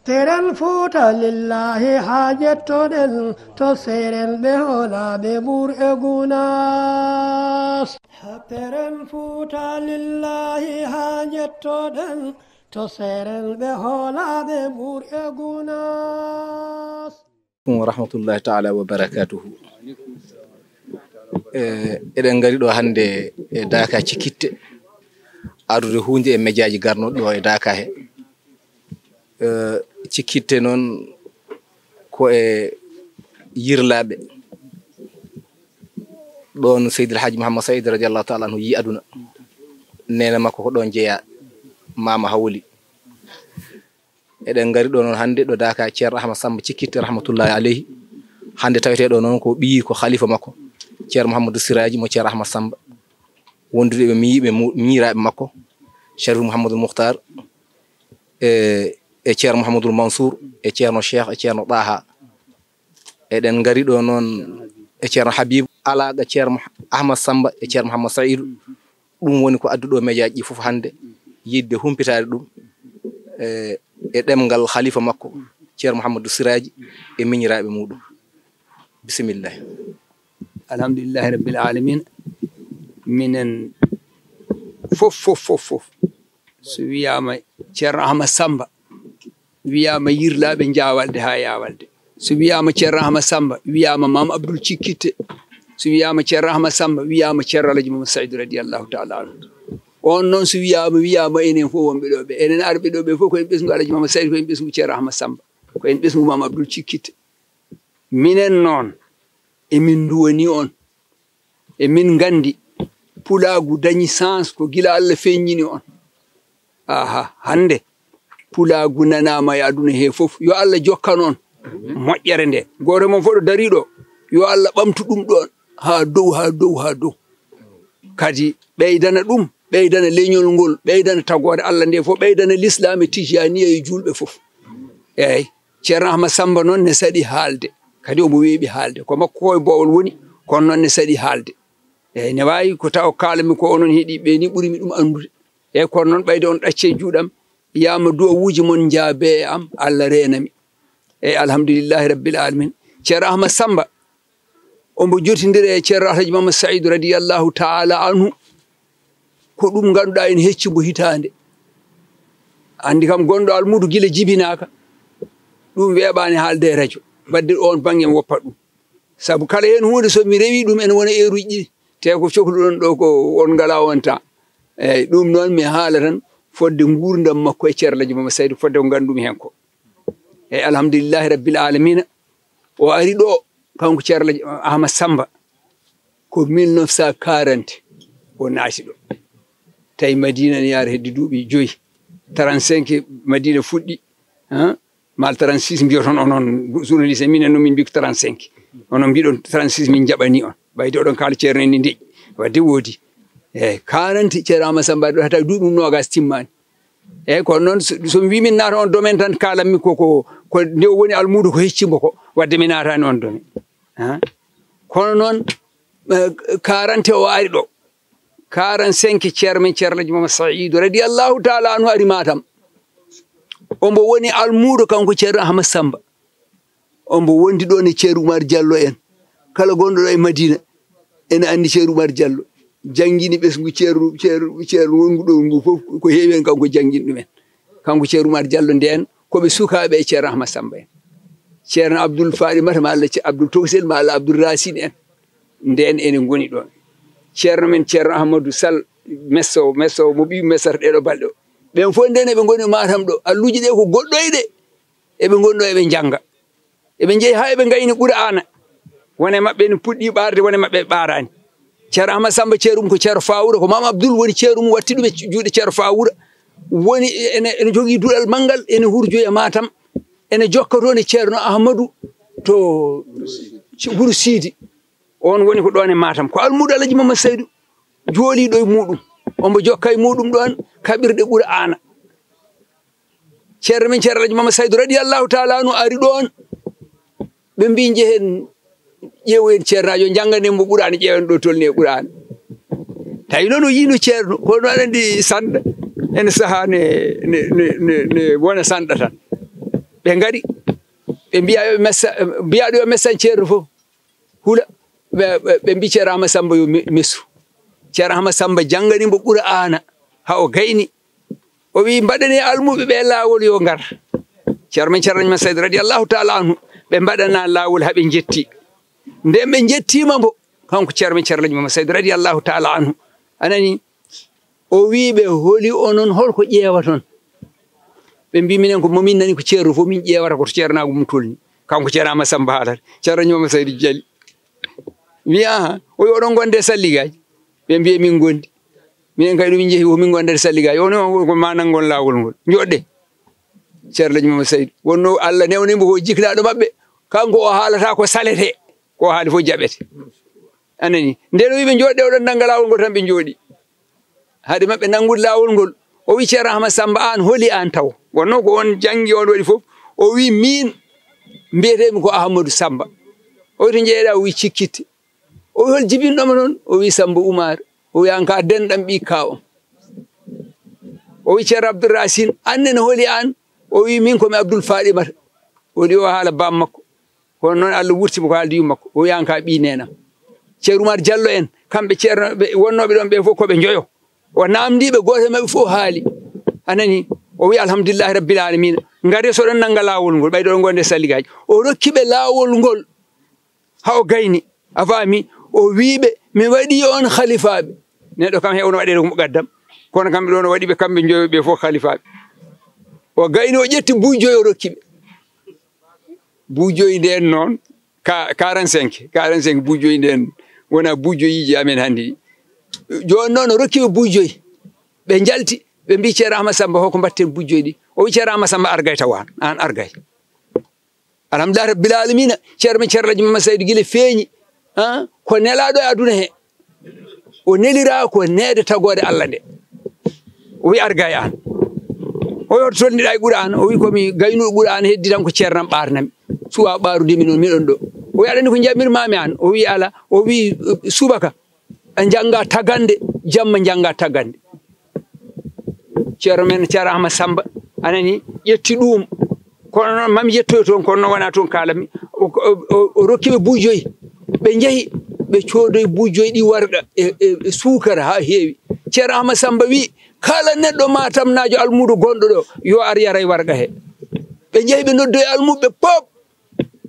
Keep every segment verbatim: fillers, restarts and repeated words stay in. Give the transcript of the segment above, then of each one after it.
Seren Fuuta lillahi haa jettoɗen to seren ɓe hoolaaɓe Buur e Gunaas. Seren Fuuta lillahi haa jettoɗen to seren ɓe hoolaaɓe Buur e Gunaas. Wa rahmatullahi taala wa barakatuhu. E, eɗen ngari ɗo hannde e Daaka Cikkitte, ardude huunde e mejaaji garnoɗi ɗo e Daaka he. E, Cikkitte noon ko e Yirlaaɓe. Ɗoon Seydi El Hadji Mouhammad Saïd radiyallahu taala anhu yi aduna. Neene makko ko ɗoon jeyaa, Maama Hawli. Eɗen ngari ɗo noon hannde ɗo Daaka Ceerno Ahmad Samba Cikkitte rahmatullahi aleyhi. Hannde tawetee ɗo noon ko ɓiyi ko khalifa makko, Ceerno Mouhamadou Siraji mo Ceerno Ahmad Samba, wondude ɓe miyiɓe mu-, miñiraaɓe makko, Sharif Mouhamadou Moukhtar, e, e Ceerno Mouhamadou Mansour, e Ceerno Cheikh, e Ceerno Ɗaha. Eɗen ngari ɗo noon e Ceerno Habib, alaaqa Ceerno Mouh-, Ahmad Samba e Ceerno Mouhammad Saïdou. Ɗum woni ko addu ɗo mejaaji ɗi fof hannde, yiɗde humpitaade ɗum e, e ɗemngal khalifa makko, Ceerno Mouhamadou Siraji e miñiraaɓe muɗum. Bisimilla. Alhamdulillahi Rabbil Alamina. Minen fof, fof, fof, fof, so wiyaama Ceerno Ahmad Samba, wiyaama Yirlaaɓe Jaawalde haa Yaawalde. So wiyaama Ceerno Ahmad Samba, wiyaama Maam Abdul Cikkitte. So wiyaama Ceerno Ahmad Samba, wiyaama Ceerno Alhaji Mamadou Saïdou radiyallahu taala anhu. On noon so wiyaama, wiyaama enen fof wonɓe ɗo ɓe. Enen arɓe ɗo ɓe fof ko en ɓesngu Alhaji Mamadou Saïdou, ko en ɓesngu Ceerno Ahmad Samba, ko en ɓesngu Maam Abdul Cikkitte. Minen noon, emin nduwanii on. Emin nganndi, pulaagu dañi sens ko gila Allah feeñnini on. Aha, hannde, pulaagu nanaama e aduna he fof. Yo Allah jokkan on moƴƴere nde. Gooto mon fof ɗo darii ɗo, yo Allah ɓamtu ɗum ɗoon haa dow, haa dow, haa dow. Kadi ɓeydana ɗum, ɓeydana leñol ngol, ɓeydana tagoore Allah nde fof, ɓeydana lislaam e Tijaniya e juulɓe fof. Eey, Ceerno Ahmad Samba noon ne saɗi haalde, kadi omo weeɓi haalde. Ko makko ko e boowal woni, kono noon ne saɗi haalde. Eey, ne waawi ko taw kaalanmi ko onon heɗii ɓe ni ɓuri mi ɗum anndude. Eey, kono noon ɓayde on ɗacce juuɗam, yaama duwawuuji mon njaabe e am, Allah reena mi. Eey, alhamdulillahi rabbil alamin. Ceerno Ahmad Samba, omo jotindiri e Ceerno Alhaji Mamadou Saïdou radiyallahu taala anhu. Ko ɗum ngannduɗaa ene hecci mbo hitaande. Anndi kam gonɗo almuudo gila jibinaaka, ɗum weeɓaani haalde e rajo. Wadde oon baŋnge mi woppat ɗum. Sabu kala heen huunde so mi rewii ɗum ene wona eeruuji ɗiɗi. Te ko cohluɗon ɗo ko on ngalaa on temps. Eey, ɗum noon mi haala tan fodde nguurndam makko e Ceerno Alhaji Mamadou Saïdou, fodde ko nganndu-mi heen ko. Eey, alhamdulillahi rabbil alamina. O ari ɗo, kanko Ceerno Ahmad Samba, ko mille neuf cent quarante o naati ɗo. Tawi Madina ne yaara hedde duuɓi joyi. Trente-cinq Madina fuɗɗi, han? Mal trente-six mbiyoton onon journaliste, minen noon min mbi ko trente-cinq. Onon mbiɗon trente-six min njaɓani on. Ɓayde oɗon kaala Ceerno en ni ndeƴƴi. Wadde woodi. Eey, quarante Ceerno Ahmad Samba ɗo hata duuɓi mum noogas timmaani. Eey, kono noon so, so mi wii min naata on domaine tan kaalanmi ko, ko, ko nde o woni almuudo ko hecci mbo ko, wadde mi naataani on domaine. Han? Kono noon, eh, quarante o ari ɗo. Quarante-cinq Ceerno men Ceerno Alhaji Mamadou Saïdou radiyallahu taala anhu ari Matam. Ombo woni almuudo kanko Ceerno Ahmad Samba. Ombo wondi ɗoon e Ceerno Umar Diallo en. Kala gonɗo ɗo e Madina ene anndi Ceerno Umar Diallo. Janngini ɓesngu Ceerno, Ceerno, Ceerno wonngu ɗo ngu fof ko heewi heen kanko janngini ɗumen. Kanko Ceerno Umar Diallo ndeen ko ɓe sukaaɓe e Ceerno Ahmad Samba en. Ceerno Abdoul Farimata ma Allah, Ce-, Abdoul Togsel ma Allah, Abdoul Racine en. Ndeen ene ngoni ɗoon. Ceerno men Ceerno Ahmadou Sall, Messo, Messo, mo ɓii Messata ɗeɗo balɗe o. Ɓeen fof ndeen eɓe ngoni Matam ɗo. Alluuji ɗe ko goɗɗoyɗe. Eɓe ngoni ɗo eɓe njannga. Eɓe njehi haa eɓe ngayni Qur'aana. Won e maɓɓe ene puɗɗi ɓaarde, won e maɓɓe ɓaaraani. Ceerno Ahmad Samba ceerum ko Ceerno Fawura, ko Maam Abdoul woni ceerum, watti ɗum e juuɗe Ceerno Fawura. Woni ene, ene jogii duɗal manngal, ene hurjoya Matam. Ene jokka toon e Ceerno Ahmadu to Wuro Siidi. Oon woni ko ɗoon e Matam. Ko almuudo Alhaji Mamadou Saïdou jooliiɗo e muɗum. Ombo jokka e muɗum ɗoon kaɓirɗe Qur'aana. Ceerno men Ceerno Alhaji Mamadou Saïdou radiyallahu taala anhu ari ɗoon. Ɓe mbii njehen ƴeewoyen Ceerno, yo njannganen mo Qur'aana, ƴeewen ɗo tolni e Qur'aana. Tawi noon o yiino Ceerno, kono aɗa anndi sanɗa ene sahaa ne, ne, ne, ne, ne wona sanɗa tan. Ɓe ngari, ɓe mbiya yo ɓe messa, mbiyaaɗo yo messan ceerno fof. Hula, ɓe, ɓe, ɓe mbi Ceerno Ahmad Samba yo me-, messu. Ceerno Ahmad Samba janngani mbo Qur'aana, haa o gayni. O wi, "Mbaɗanee almuɓe ɓe laawol yo ngar." Ceerno men Ceerno Alhaji Mamadou Saïd radiyallahu taala anhu, ɓe mbaɗana laawol haa ɓe njetti. Nden ɓe njettiima mbo, kanko Ceerno men Ceerno Alhaji Mamadou Saïd radiyallahu taala anhu. A nani? O wi ɓe, "Holi onon, hol ko ƴeewaton?" Ɓe mbi, "Minen ko mo min nani ko ceerno fof, min ƴeewata ko to ceernaagu mum tolni." Kanko Ceerno Ahmad Samba haalata. Ceerno Alhaji Mamadou Saïd jali. Wi, "Aha, o wi oɗon ngonde e salligaaji?" Ɓe mbi, "Min ngondi. Minen kay ɗo min njehi fof, min ngondat e salligaaji. Onon ko ma nanngon laawol ngol. Njoɗɗe." Ceerno Alhaji Mamadou Saïd. Wonno Allah newni mbo ko jiknaaɗo maɓɓe. Kanko o haalata ko salete. Ko o haali fof jaɓete. A nani? Nden o wi ɓe, "Njoɗɗe oɗon nannga laawol ngol," tan ɓe njooɗi. Hade maɓɓe nanngude laawol ngol, o wi Ceerno Ahmad Samba, "Aan holi aan taw?" Wonno ko on janngi, on waɗi fof. O wi, "Miin, mbiyeteemi ko Ahmadu Samba." O wi, "To njeyeɗaa?" O wi, "Cikkitte." O wi, "Hol jibinɗo ma toon?" O wi, "Samba Umaar." O wi, "Aan ka denɗam ɓii ka on." O wi, "Ceerno Abdoul Racine, aan ne, no holi aan?" O wi, "Miin ko mi Abdoul Faɗimata." O wi o haala baam makko. Kono noon Allah wurti mo ko haaldi yumma makko. O wi, "Aan ka ɓii neenam." Ceerno Umar Diallo en, kamɓe ceerno ɓe wonnooɓe ɗoon ɓe fof ko ɓe njoyo. O naamndii ɓe, gooto e maɓɓe fof haali. A nani? O wi, "Alhamdulillahi Rabbil Alamina. Ngare so ɗon nannga laawol ngol, ɓay ɗo ɗon ngonde salligaaji." O rokki ɓe laawol ngol, haa o gayni. A faami? O wi ɓe, "Mi waɗi on halifaaɓe." Neɗɗo kam heewno waɗeede ko muqaddam. Kono kamɓe ɗoon o waɗi ɓe kamɓe njoyo ɓe fof halifaaɓe. O gayni, o ƴetti buy joyi o rokki ɓe. Buy joyi ndeen noon, ka-, quarante-cinq, quarante-cinq buy joyi ndeen, wona buy joyiiji amen hannde ɗi. Jooni noon o rokki ɓe buy joyi. Ɓe njalti, ɓe mbi, "Ceerno Ahmad Samba, hoko mbaɗten buy joyi ɗi?" O wi, "Ceerno Ahmad Samba, argay tawa aan, aan argay." Alhamdulillahi Rabbil Alamina, Ceerno men Ceerno Alhaji Mamadou Saïd gila feeñi, ah, ko nelaaɗo e aduna he. O neliraa ko neede tagoore Allah nde. O wi, "Argay aan." O wi, "Hoto tolniɗaa e Qur'aana?" O wi, "Ko mi gaynuɗo Qur'aana, heddi tan ko ceernam ɓaarnami. Suwaa ɓaarude mi noon, miɗon ɗo." O wi, "Aɗa anndi ko njamirmaami aan?" O wi, "Alaa." O wi, "Subaka, a njannga tagande, jamma njannga tagande." Ceerno men, Ceerno Ahmad Samba, a nani, ƴetti ɗum. Kono noon, mami yettoyo toon, kono noon wonaa toon kaalammi. O, o, o, o rokki ɓe buy joyi. Ɓe njehi, ɓe coodoyi buy joyi ɗi warga e, e, e suukara haa heewi. Ceerno Ahmad Samba wi, "Kala neɗɗo maatamnaajo almuudo gonɗo ɗo, yo ar yara e warga he." Ɓe njehi, ɓe noddoyi almuɓɓe pop,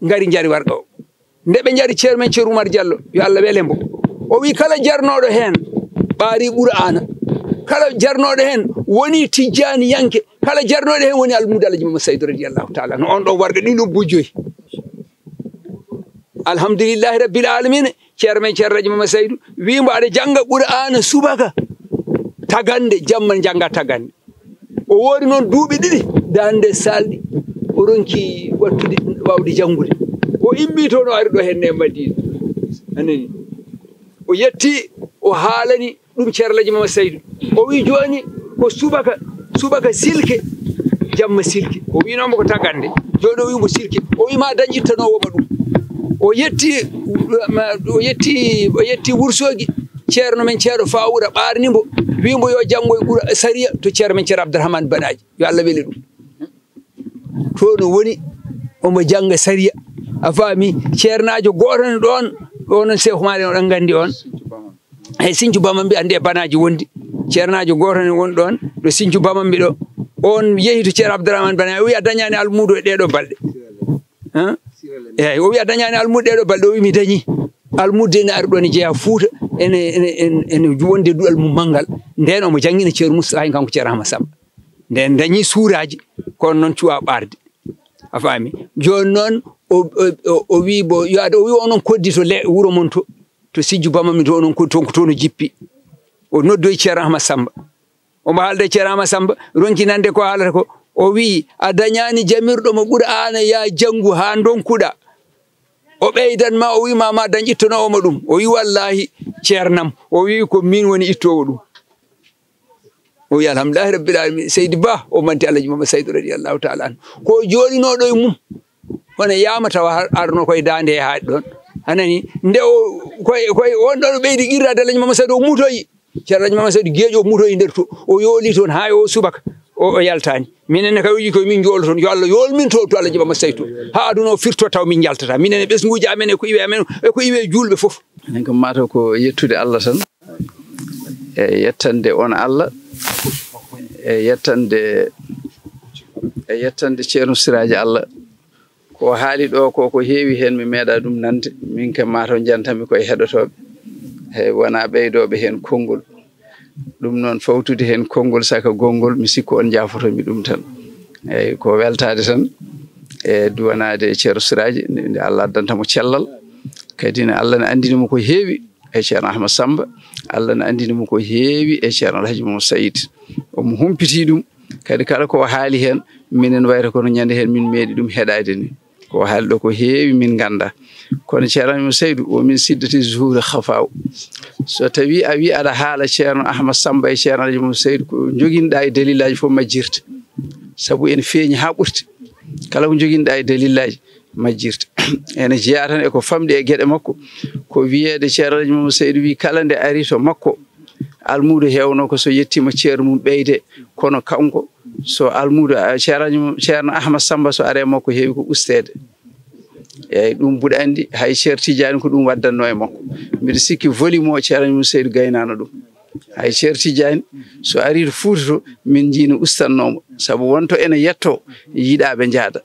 ngari njari warga o. Nde ɓe njari Ceerno men Ceerno Umar Diallo, yo Allah wele mbo. O wi, "Kala jarnooɗo heen ɓaari Qur'aana. Kala jarnooɗo heen woni tijjaaniyanke. Kala jarnooɗo heen woni almuudo Alhaji Mamadou Saïd radiyallahu taala anhu." On ɗo warga ɗin ɗo buy joyi. Alhamdulillahi Rabbil Alamina. Ceerno men Ceerno Alhaji Mamadou Saïd wi mbo, "Aɗa jannga Qur'aana subaka, tagande, jamma njannga tagande." O woori noon duuɓi ɗiɗi, daande salɗi. O ronki wattude, waawde janngude. O immi toon, o ari ɗo henne e Madina. A nani? O yetti, o haalani ɗum Ceerno Alhaji Mamadou Saïd. O wi, "Jooni ko subaka, subaka silke, jamma silke." O wi noon mbo ko tagande. Jooni o wi mbo silke. O wi, "Ma dañ ittanoowo ma ɗum." O yetti, ma, o yetti, o yetti Wursogi. Ceerno men Ceerno Fawura ɓaarni mbo, wi mbo yo janngo e Qura-, sariya to Ceerno men Ceerno Abdourahmane Banaji. Yo Allah wele ɗum. Toon o woni, omo jannga sariya. A faami? Ceernaajo gooto ne ɗoon, ɗoon noon Seeku Maari, oɗon nganndi oon. Eyi, Sinthiou Bamambi, anndi e Banaji wondi. Ceernaajo gooto ne woni ɗoon, ɗo Sinthiou Bamambi ɗo. Oon yehi to Ceerno Abdourahmane Banaji, o wi, "A dañaani almuudo e ɗee ɗoo balɗe." Han? Eyi, o wi, "A dañaani almuudo ɗee ɗoo balɗe?" O wi, "Mi dañii." Almuudo ene ari ɗoon, ene jeyaa Fuuta, ene, ene, ene, ene wonde duɗal mum manngal. Ndeen omo janngina Ceerno Moussa, hay kanko Ceerno Ahmad Samba. Nden dañi suuraaji, kono noon cuwaa ɓaarde. A faami? Jooni noon, o, o, o, o wii bo, yo ad-, o wii, "Onon koddi to le-, wuro mon to, to Sijju Bamami to, onon koddi toon, ko toon o jippi." O noddoyi Ceerno Ahmad Samba. Omo haalda e Ceerno Ahmad Samba, ronki nande ko haalata ko. O wii, "A dañaani jamirɗo mo Qur'aana, yaa janngu haa ndonkuɗaa." O ɓeydan ma, o wii ma, ma dañ ittanoowo ma ɗum. O wii, "Wallaahi, ceernam." O wii, "Ko miin woni ittoowo ɗum." O wi, "Alhamdulillahi Rabbil Alamin." Seydi Ba, o manti Alhaji Mamadou Saydou radiyallahu taala anhu. Ko o jooɗinooɗo e mum. Hono yaama tawa har-, arno koye daande he haaɗi ɗoon. A nani? Nde o, koye, koye on ɗoon o ɓeydi qirraade Alhaji Mamadou Saydou, o mutoyi. Ceerno Alhaji Mamadou Saydou Geeƴo, o mutoyi nder to. O yooli toon haa e o subaka. O, o yaltaani. Minen ne kay, o yii ko min njoolo toon. Yo Allah yoolmin to, to Alhaji Mamadou Saydou to. Haa aduna o firto taw min njaltata. Minen e ɓesnguuji amen e ko iwi amen, e ko iwi e juulɓe fof. Enen kam mataw ko yettude Allah tan. E yettande on Allah. E yettande, e yettande Ceerno Siraaji Allah. Ko haali ɗo ko, ko heewi heen mi meeɗa ɗum nande. Min kam mataw njantanmi koye heɗotooɓe. Hey, wona ɓeydooɓe heen konngol. Ɗum noon, fawtude heen konngol saka gonngol, mi sikku on njaafoto mi ɗum tan. Eeyi, ko weltaade tan e duwanaade e Ceerno Siraaji, nde, nde Allah addanta mo cellal. Kadi ne Allah ne anndini mo ko heewi e Ceerno Ahmad Samba. Allah ne anndini mo ko heewi e Ceerno Alhaji Mamadou Saïd. Omo humpiti ɗum. Kadi kala ko o haali heen, minen wayata kono ñande heen min meeɗi ɗum heɗaade ni. Ko o haali ɗo ko heewi min ngannda. Kono Ceerno Alhaji Mamadou Saïd, o min siddati zuhuuri khafaaw. So tawi a wi aɗa haala Ceerno Ahmad Samba e Ceerno Alhaji Mamadou Saïd, ko joginɗa e dalillaaji fof majjirta. Sabu ene feeñi haa ɓurti. Kala ko joginɗa e dalillaaji majjirta. Ene jeyaa tan e ko famɗi e geɗe makko. Ko wiyeede Ceerno Alhaji Mamadou Saïd wi kala nde ari to makko, almuudo heewno ko so yettiima ceerno mum ɓeyde, kono kanko so almuudo, a, Ceerno, Ceerno Ahmad Samba so are makko heewi ko usteede. Eeyi, ɗum mbuɗa anndi hay Ceerno Tijaani ko ɗum waddanno e makko. Mbiɗa sikki volume o Ceerno Mum Seydu gaynaano ɗum. Hay Ceerno Tijaani so ari to Fuuta to, min njii no ustannoo mo. Sabu wonto ene yetto yiɗaaɓe njaada.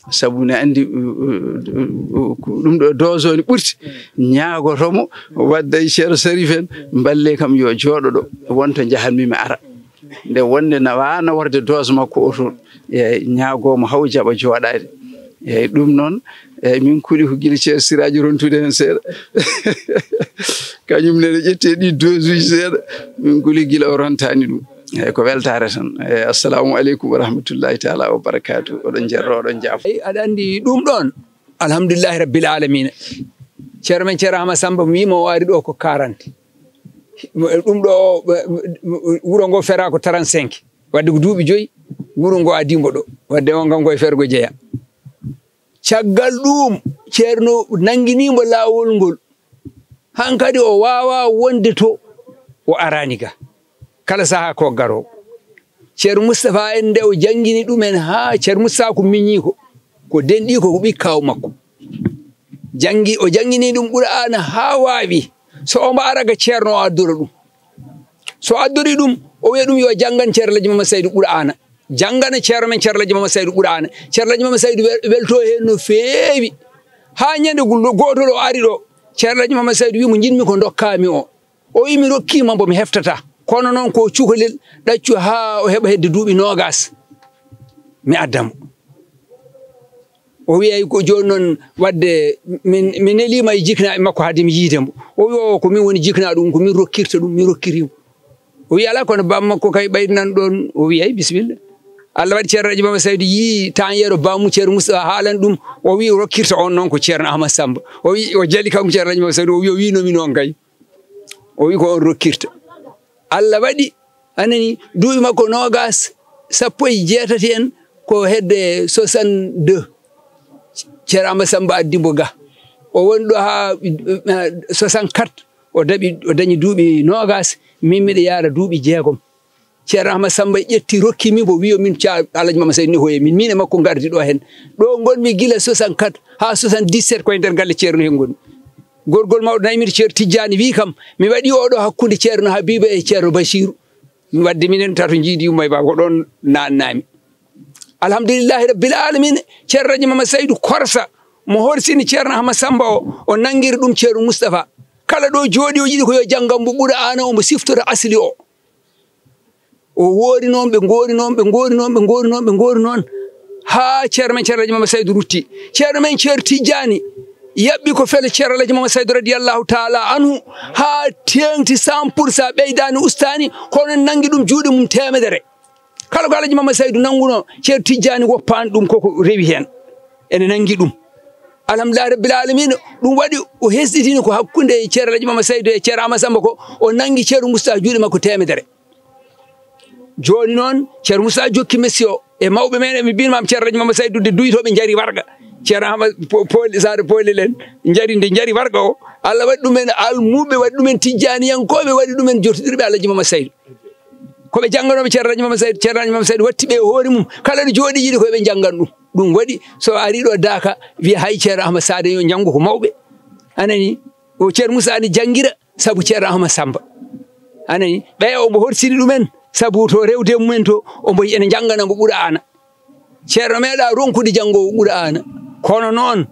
Sabu ne anndi, uh, uh, uh, uh, ko ɗum ɗo dose o ne ɓurti. Ñaagoto mo wadda e Ceerno Sarif en, mballe kam yo jooɗo ɗo, wonto njahanmi mi ara. Nde wonde na waana warde dose makko o toon. Eeyi, ñaagoo mo haw jaɓa jooɗaade. Eeyi, ɗum noon, eeyi, min kuli ko gila Ceerno Siraaji rontude heen seeɗa. Kañum nene ƴettee ɗi dose uji seeɗa, min kuli gila o rontaani ɗum. Eeyi, ko weltaare tan. Eeyi, assalamu aleykum wa rahmatullahi taala wa barakaatu. Oɗon njarro, oɗon njaafo. Eeyi, aɗa anndi ɗum ɗoon, alhamdulillahi rabbil alamina. Ceerno men Ceerno Ahmad Samba mi wiima o ari ɗo ko quarante. Ɗum ɗo, wuro ngo fera ko trente-cinq. Wadde ko duuɓi joyi, wuro ngo adii mbo ɗo. Wadde on kam koye fergo jeya. Caggal ɗum, Ceerno nannginii mbo laawol ngol. Hankadi o waawaa wonde to o araani ga. Kala sahaa ko garoo. Ceerno Mustapha en nde o janngini ɗum en haa Ceerno Mustapha ko miñiiko. Ko denɗiiko, ko ɓiy kaaw makko. Janngi, o janngini ɗum Qur'aana haa waawi. So omo ara ga Ceerno o addora ɗum. So addori ɗum, o wiya ɗum yo janngan Ceerno Alhaji Mamadou Saydou Qur'aana. Janngana Ceerno men Ceerno Alhaji Mamadou Saydou Qur'aana. Ceerno Alhaji Mamadou Saydou wel-, weltoo heen no feewi. Haa ñande gulɗo gootol o ari ɗo. Ceerno Alhaji Mamadou Saydou wi mo njiɗmi ko ndokkaami o. O wi mi rokkiima mbo mi heftataa. Kono noon ko cukalel ɗaccu haa o heɓa hedde duuɓi noogaas. Mi adda mo. O wiyay ko jooni noon wadde min, mi neliima e jiknaaɓe makko haade mi yiide mbo. O wi o ko min woni jiknaaɗo ɗum, ko min rokkirta ɗum, mi rokkiri mo. O wi alaa kono baam makko kay ɓaydinan ɗoon. O wi ay bisimilla. Allah waɗi Ceerno Alhaji Mamadou Saydou yii tan yeero baamu Ceerno Mustapha haalan ɗum. O wi o rokkirta on noon ko Ceerno Ahmad Samba. O wi o jali kanko Ceerno Alhaji Mamadou Saydou, o wi o wiino mi noon kay. O wi ko on rokkirta. Allah waɗi, a nani, duuɓi makko noogaas, sappo e jeetati en, ko hedde soixante-deux. Ceerno Ahmad Samba addi mbo ga. O woni ɗo haa, eh, soixante-quatre, o daɓi, o dañi duuɓi noogaas, min miɗa yaara duuɓi jeegom. Ceerno Ahmad Samba ƴetti, rokki mi mbo, wi o min ca-, Alhaji Mamadou Saydou ne hoye min, min e makko ngardi ɗo heen. Ɗo ngonmi gila soixante-quatre haa soixante-dix-sept koye nder galle Ceerno heen ngonmi. Gorgol mawɗo nayi mi to Ceerno Tijjaani wi kam, mi waɗi oɗo hakkunde Ceerno Habiibu e Ceerno Basiiru. Mi wadde minen tato njiidi yumma e baaba ko ɗoon naatnaami. Alhamdulillahi rabbil alamina, Ceerno Alhaji Mamadou Saydou Korsa, mo horsini Ceerno Ahmad Samba o, o nanngiri ɗum Ceerno Mustapha. Kala ɗo jooɗi o yiɗi ko yo janngam mbo Qur'aana, omo siftora asli o. O woori noon, ɓe ngoori noon, ɓe ngoori noon, ɓe ngoori noon, ɓe ngoori noon. Haa Ceerno men Ceerno Alhaji Mamadou Saydou rutti. Ceerno men Ceerno Tijjaani yaɓɓi ko fele Ceerno Alhaji Mamadou Saydou radiyallahu taala anhu, haa teeŋti cent pour cent ɓeydaani ustaani, kono nanngi ɗum juuɗe mum teemedere. Kala ko Alhaji Mamadou Saydou nanngunoo, Ceerno Tijjaani woppaani ɗum, koko rewi heen. Ene nanngi ɗum. Alhamdulillahi rabbil alamina, ɗum waɗi o hesɗitini ko hakkunde Ceerno Alhaji Mamadou Saydou e Ceerno Ahmad Samba ko, o nanngi Ceerno Mustapha juuɗe makko teemedere. Jooni noon, Ceerno Moussa jokki messi o e mawɓe men, mi mbiyat ma Ceerno Alhaji Mamadou Saydou de duytooɓe njari warga. Ceerno Ahmad Po-, Pooli, Saare Poolel en njari nde njari warga o. Allah waɗi ɗumen almuuɓe, waɗi ɗumen tijjaaniyankooɓe, waɗi ɗumen jottindirɓe Alhaji Mamadou Saydou. Ko ɓe jannganooɓe Ceerno Alhaji Mamadou Saydu, Ceerno Alhaji Mamadou Saydu watti ɓe e hoore mum, kala ɗo jooɗi yiɗi ko ɓe njanngan ɗum. Ɗum waɗi so arii ɗo daaka, wiya hay Ceerno Ahmad Saade yo njanngu ko mawɓe. Anani, o Ceerno Moussa ne janngira sabu Ceerno Ahmad Samba. Anani, ɓeya omo horsini ɗumen sabu to rewde mumen to, omo yiɗi ene njanngana mbo Qur'aana. Ceerno meeɗa ronkude janngo Qur'aana. Kono noon,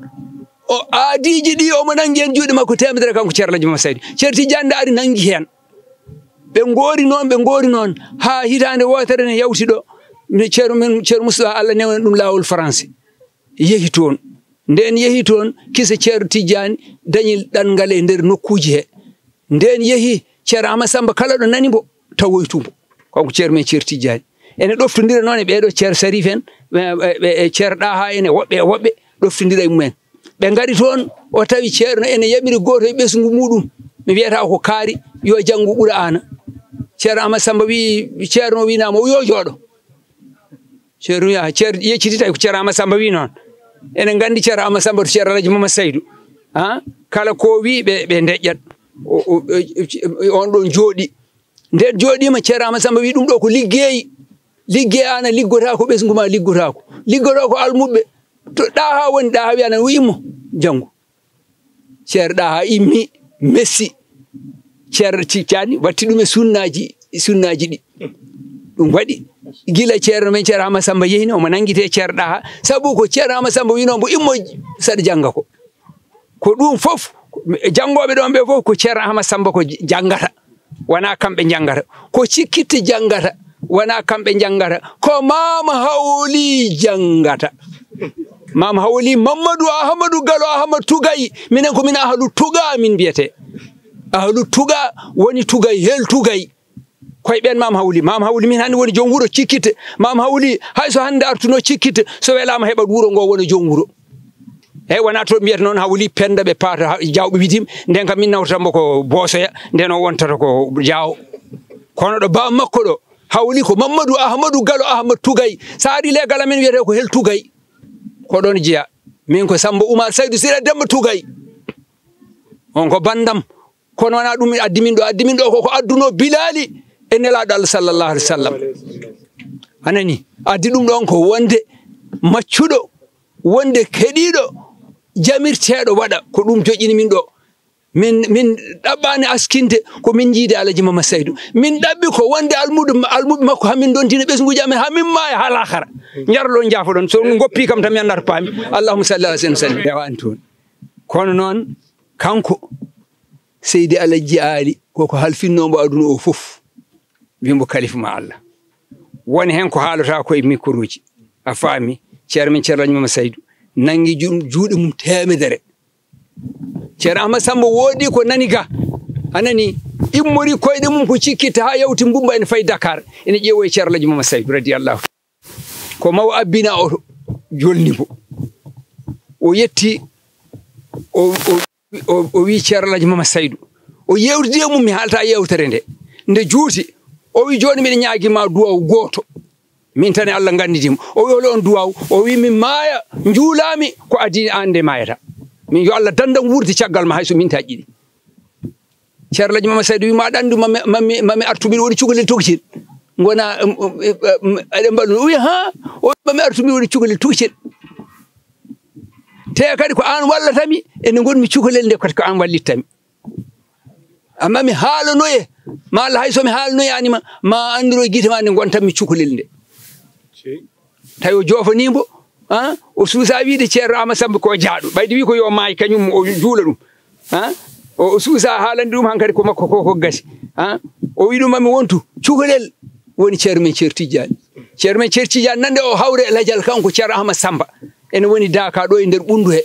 o aadiiji ɗi omo nanngi heen juuɗe makko teemedere kanko Ceerno Alhaji Mamadou Saydu. Ceerno Tijjaani nde ari nanngi heen. Ɓe ngoori noon, ɓe ngoori noon, haa hitaande wootere ne yawti ɗo. Mi Ceerno men, Ceerno Moussa, Allah newna ɗum laawol Faransi. Yehi toon. Ndeen yehi toon, kisa Ceerno Tijjaani dañi ɗanngal e nder nokkuuji he. Ndeen yehi, Ceerno Ahmad Samba kala ɗo nani mbo, tawoytu mbo. Kanko Ceerno men Ceerno Tijjaani. Ene ɗoftondira noon e ɓee ɗo Ceerno Sarif en, ɓe, ɓe, ɓe, e Ceerno Ɗaha en e woɓɓe e woɓɓe, ɗoftondira e mumen. Ɓe ngari toon, o tawi Ceerno ene yamiri gooto e ɓesngu muuɗum. Mi wiyata ko kaari, yo janngu Qur'aana. Ceerno Ahmad Samba wi, Ceerno winaama, o yo jooɗo. Ceerno wiya, Ceerno yecciti tawi ko Ceerno Ahmad Samba wi noon. Enen nganndi Ceerno Ahmad Samba to Ceerno Alhaji Mamadou Saydu. Ha? Kala ko wi ɓe, ɓe ndeƴƴat. O, o, o, on ɗon jooɗi. Nden jooɗiima Ceerno Ahmad Samba wi ɗum ɗo ko liggey. Liggey an a liggotaako, ɓesngu ma liggotaako. Liggotoo ko almuɓɓe. To Ɗaha woni, Ɗaha wiya nan o immo janngo. Ceerno Ɗaha immi, messi. Ceerno Tijjaani watti ɗum e sunnaaji, sunnaaji ɗi. Ɗum waɗi gila Ceerno men Ceerno Ahmad Samba yehino, omo nanngitee Ceerno Ɗaha. Sabu ko Ceerno Ahmad Samba wino mbo immo saɗa jannga ko. Ko ɗum fof, janngooɓe ɗoon ɓe fof ko Ceerno Ahmad Samba ko janngata. Wonaa kamɓe njanngata. Ko Cikkitte janngata. Wonaa kamɓe njanngata. Ko Maam Hawli janngata. Maam Hawli Mammadu Ahmadu Galo Ahmad Tugay. Minen ko min ahlu Tuga min mbiyetee. Ahlu Tuga woni Tugay, hel Tugay. Koye ɓeen Maam Hawli. Maam Hawli min hannde woni joom wuro Cikkitte. Maam Hawli hay so hannde artuno Cikkitte, so welaama heɓat wuro ngo wona joom wuro. Eyi, wonaa to mbiyata noon Hawli Pennda ɓe paata ha-, Jaaw ɓe widim, nden kam min nawtata mbo ko Boosoya, nden o wontata ko Jaaw. Kono ɗo baam makko ɗo, Hawli ko Mammadu Ahmadu Galo Ahmad Tugay. So ari legal amen wiyete ko hel Tugay. Ko ɗon jeya. Min ko Samba Oumar Saydou Sira Demba Tugay. On ko banndam. Kono wonaa ɗum addi min ɗo. Addi min ɗo ko ko adduno Bilaali e Nelaaɗo Allah sallallahu alaihi wasallam. A nani? Addi ɗum ɗon ko wonde maccuɗo, wonde keɗiiɗo, jamirteeɗo waɗa. Ko ɗum joƴƴini min ɗo. Min, min ɗaɓɓaani askinde ko min njiidi Alaji Mama Saydu. Min ɗaɓɓi ko wonde almuudo, almuuɓe makko haa min ndontina ɓesnguuji amen, haa min maaya haa laakara. Njarlo on njaafo ɗon. So on ngoppi kam tan mi anndaa to paami. Allahumma salli ala sayyidina sallim. Rewaani toon. Kono noon, kanko Seydi Alaji Aali, koko halfinnoo mbo aduna o fof. Wii mbo kalifa ma Allah. Woni heen ko haalata ko e microji. A faami? Ceerno men Ceerno Alaji Mama Saydu. Nanngi ju-, juuɗe mum teemedere. Ceerno Ahmad Samba woodi ko nani ga. A nani? Immori koyɗe mum ko Cikkitte haa yawti Mbumba ene fayi Dakar. Ene ƴeewoyi Ceerno Alaji Mama Saydu radiyallahu. Ko maw abbina o jolni mbo. O yetti, o, o, o, o wii Ceerno Alaji Mama Saydu. O yeewtidi e mum, mi haalta yeewtere nde. Nde juuti, o wii jooni mbiɗa ñaagi ma duwaw gooto. Min tan e Allah nganndidi mo. O wii hol on duwaw? O wii mi maaya, njuulaami ko adii an nde maayata. Min yo Allah dandan wuurde caggal ma hay so min taƴƴiɗi. Ceerno Alaji Mama Saydu wii ma aɗa anndi mami, mami, mami artu mbiɗa woni cukalel tokcel. Ngona, um, um, um, um, aɗa mballu. O wii ha? O wii mami artu mbiɗa woni cukalel tokcel. Te kadi ko an wallatami, e nde ngonmi cukalel nde kadi ko an wallittami. Amma mi haalanoye, ma Allah hay so mi haalanoyaani ma, ma anndiro e gite ma nde ngontanmi cukalel nde. Tawi o joofanii mbo, ah, o suusaa wiide Ceerno Aama Samba ko jaaɗo. Ɓayde wii ko yo maay kañum o juula ɗum. Ah, o, o suusaa haalande ɗum hankadi ko makko ko, ko gasi. Ah, o wii ɗum mami wontu cukalel woni Ceerno men Ceerno Tijjaani. Ceerno men Ceerno Tijjaani nande o hawre e lajal kanko Ceerno Ahmad Samba. Ene woni daaka ɗo e nder ɓunndu he.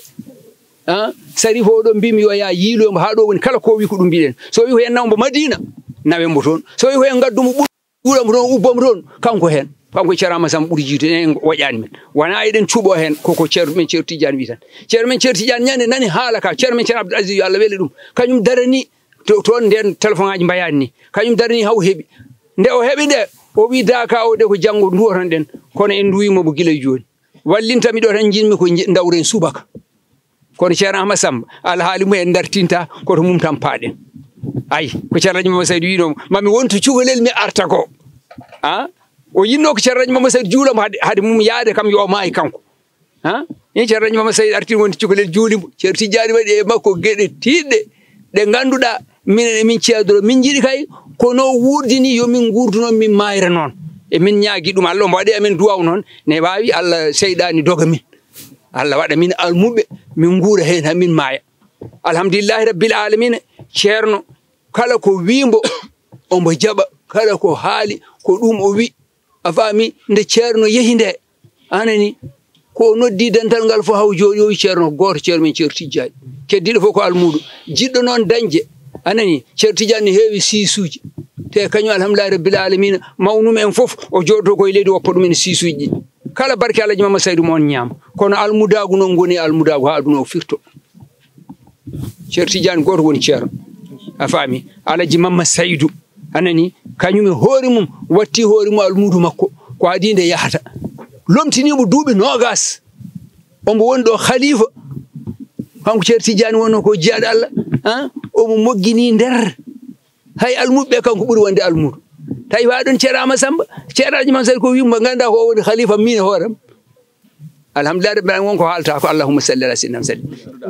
Ah, Sarif o ɗo mbimi yo yaa yiiloyo mbo haa ɗo woni kala ko wi ko ɗum mbiɗen. So wi ko en nawa mbo Madina, nawe mbo toon. So wi ko en ngaddu mo ɓunndu, ɓura mbo toon, ubbo mbo toon, kanko heen. Kanko Ceerno Ahmad Samba ɓuri jiitu en, waƴaani men. Wonaa eɗen cuɓoo heen, ko ko Ceerno men Ceerno Tijjaani wi tan. Ceerno men Ceerno Tijjaani ñande nani haala ka, Ceerno men Ceerno Abdul Aziz yo Allah wele ɗum. Kañum darani to, toon ndeen téléphone aji mbayaani ni. Kañum darani haw heɓi. Nde o heɓi nde, o wi daaka o de ko janngo nduwoton ɗen. Kono en nduwii mo mbo gila e jooni. Wallinta mi ɗo tan njiɗmi ko nji-, ndawren subaka. Kono Ceerno Ahmad Samba, alhaali mum en dartinta, koto mum tan paaɗen. Ay, ko Ceerno Alaji Mama Saydu wiino, mami wontu cukalel mi arta ko. Ah, o yinnoo ko Ceerno Alhaji Mamadou Saydou juula mo hade, hade mum yaade kam yo o maayo kanko. Ah, ni Ceerno Alhaji Mamadou Saydou artiri wonde cukalel juuli mo. Ceerno Tijjaani waɗi e makko geɗe tiiɗɗe ɗe ngannduɗaa minen e min ceedoro min njiɗi kay ko no wuurdi ni yo min nguurdu noon min maayra noon. E min ñaagi ɗum Allah omo waɗi amen duwaw noon ne waawi Allah seyɗaani doga min. Allah waɗa min almuɓɓe min nguura heen haa min maaya. Alhamdulillahi rabbil alamina. Ceerno kala ko wimbo omo jaɓa, kala ko haali ko ɗum o wi. A faami nde Ceerno yehi nde anani ko o noddi dental ngal fof haw jooɗi o wi Ceerno gooto Ceerno men Ceerno Tijjaani. Keddiiɗo fof ko almuudo. Jiɗɗo noon dañde anani Ceerno Tijjaani ne heewi siisuuji. Te kañum alhamdulillahi rabbil alamina mawnum en fof o jooɗoto koye leydi woppa ɗum en siisuuji ɗi. Kala barke Alhaji Mamadou Saydou mo on ñaama. Kono almudaagu noon ngoni almudaagu haa aduna o firto. Ceerno Tijjaani gooto woni ceerno. A faami? Alhaji Mamadou Saydou anani kañum e hoore mum watti hoore mum almuudo makko ko adii nde yahata. Lomtini mo duuɓi noogas. Omo woni ɗo khalifa. Kanko Ceerno Tijjaani wonno ko jiyaaɗo Allah. Ah, omo moggini nder. Hay almuɓɓe kanko ɓuri wonde almuudo. Tawi wa ɗon Ceerno Amadou Samba, Ceerno Alhaji Mamadou Saydou ko wimbo ngannduɗaa ko o woni khalifa min e hooram. Alhamdulillahi rabbil alamin wonko haalta ko allahumma salli ala sayyidina Muhammad.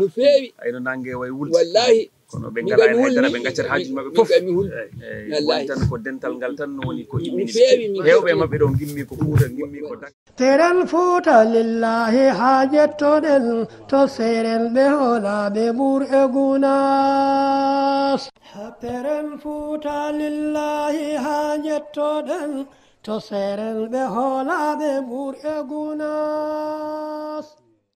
No feewi. Ayno nangue way wulde. Wallahi. Kono ɓe ngala hen haydara ɓe gaccat haajuji maɓɓe fof. Eyi, eyi, woni tan ko dental ngal tan no woni ko immini. Heewɓe e maɓɓe ɗo gimmi ko Fuuta, gimmi ko Dak. Teren Fuuta lillahi haa jettoɗen to seerenɓe hoolaaɓe Mbuur e Gunaas. Teren Fuuta lillahi haa jettoɗen to seerenɓe hoolaaɓe Mbuur e Gunaas.